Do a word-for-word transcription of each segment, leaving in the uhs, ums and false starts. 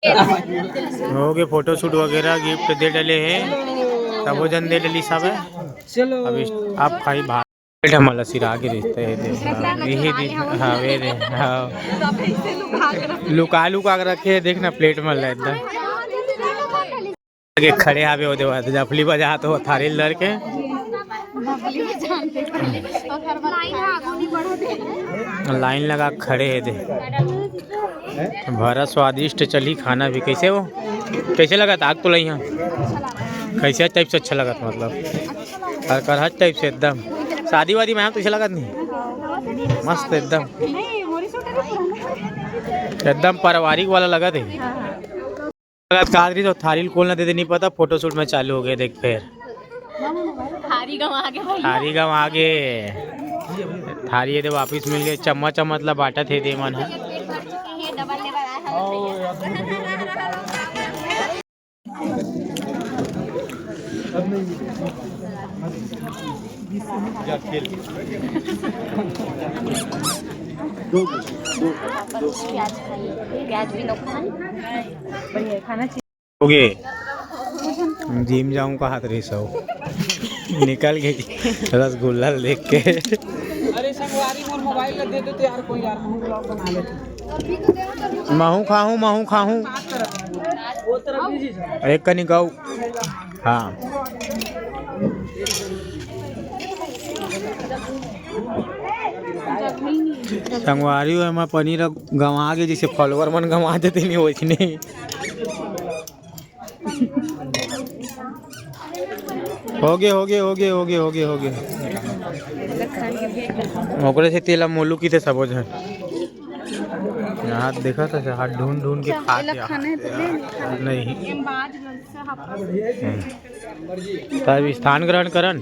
हो गए फोटोशूट वगैरह, गिफ्ट दे डले हे, तबो जन दे डली सब हे। चलो। अब इस-, आप खाई भात। हमला सिरा के रिश्ता हे, देख, हाँ, यही दिन, हाँ, वे दे, हाँ। लुका लुका के रखे हे, देख ना, प्लेट में ले एकदम। आगे खड़े हावे, ओदे बाद जफली बजा तो थारी लड़ के। लाइन लगा के खड़े हे दे। बड़ा स्वादिष्ट चली खाना भी। कैसे हो, कैसे लगा था आग तो लई हाँ? कैसे टाइप से अच्छा लगा था, मतलब? और करहज टाइप से एकदम। शादी वादी में हम तो ऐसे लगत नहीं, मस्त एकदम, एकदम पारिवारिक वाला लगत हे। लगत का आदमी तो थारी ल कोन ला दे दे, नहीं पता, फोटोशूट में चालू हो गए। देख, फिर थारी गंवा गे भाई। थारी गंवा गे। थारी ये दे वापिस मिल गए। चम्मच चम्मच ला बांटत हे दे मन ह। पेट भर चुके हैं, डबल लेवल आया है। प्याज खाइए, प्याज भी नो खान। बढ़िया खाना चाहिए। ओके, जिम जाऊं का हाथ रही सौ। निकल गई रसगुल्ला देख के। अरे संगवारी, मोर मोबाइल ला दे दे तो यार, कोई यार, महू ब्लॉग बना ले। महू खाहूं, महू खाहूं। एक कनी गऊ। हाँ। संगवारी हो, एमा पनीर गंवा गे, जैसे follower मन गंवा देते नहीं, वैसने। हो गे, हो गे, हो गे, हो गे, हो गे, हो गे। ओकरे से तेला मोलू की थे सबो झन। हाथ देखा था, हाथ ढूंढ ढूंढ के खा के। नहीं। हम्म। तब स्थान ग्रहण करन।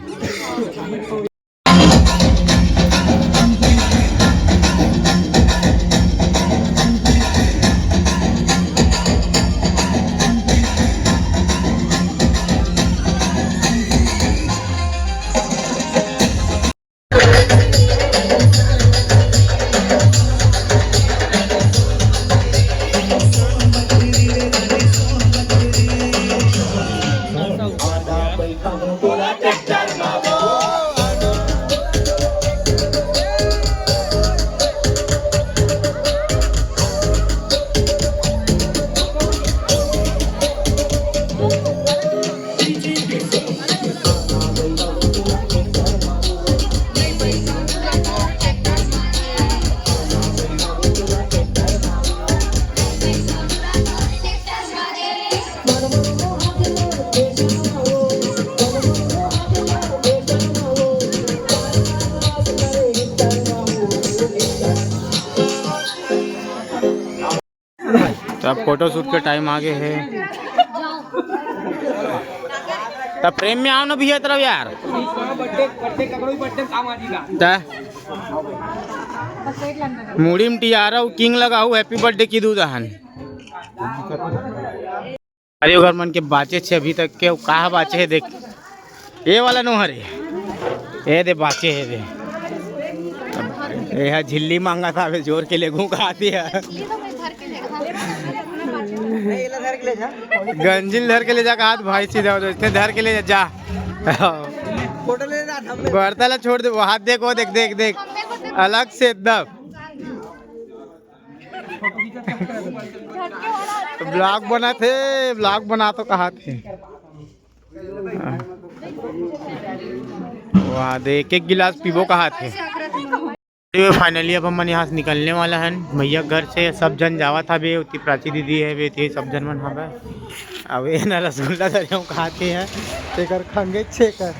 तब फोटोशूट के टाइम आगे हे। तब प्रेम में आओ ना भैया तरफ यार। त मुड़ी में टियारा अउ किंग लगाहू, happy birthday की दू दहन। अरे ओकर मन के बाँचे हे अभी तक के, का बाँचे हे देख, ये वाला नो हरे, ये दे बाँचे हे दे। ये हा झिल्ली मांगत हे, जोर के लेगहूँ कहाथे। गंजी ल धर के ले जा कहाथे भाई, सीधा हो जाथे, धर के ले जा, जा। बर्तन ला छोड़ दे, वो हाथ देख, वो देख, देख, देख, अलग से एकदम। ब्लॉग बनाथे, ब्लॉग बना तो कहाथे। वाह, दे एक एक गिलास पीबो कहाथे। फाइनली अब हमन यहाँ से निकलने वाला हन भैया घर से। सब जन जावत हवे, ओती प्राची दीदी हवे, ते सब जन मन हवे। अब ये ना रसगुल्ला धरे हूँ, खाते हैं, तेकर खंगे छेकर।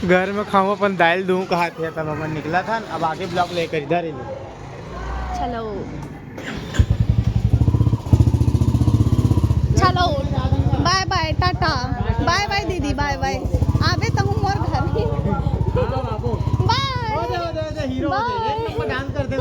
घर में खाऊँ, अपन दाल दूँ, खाते हैं, तब अपन निकला था। अब आगे ब्लॉग लेकर इधर ही। चलो, चलो, बाय बाय, टाटा, बाय बाय दीदी, बाय बाय। आबे तहूँ मोर घर। बाय। बाय। डांस कर दे।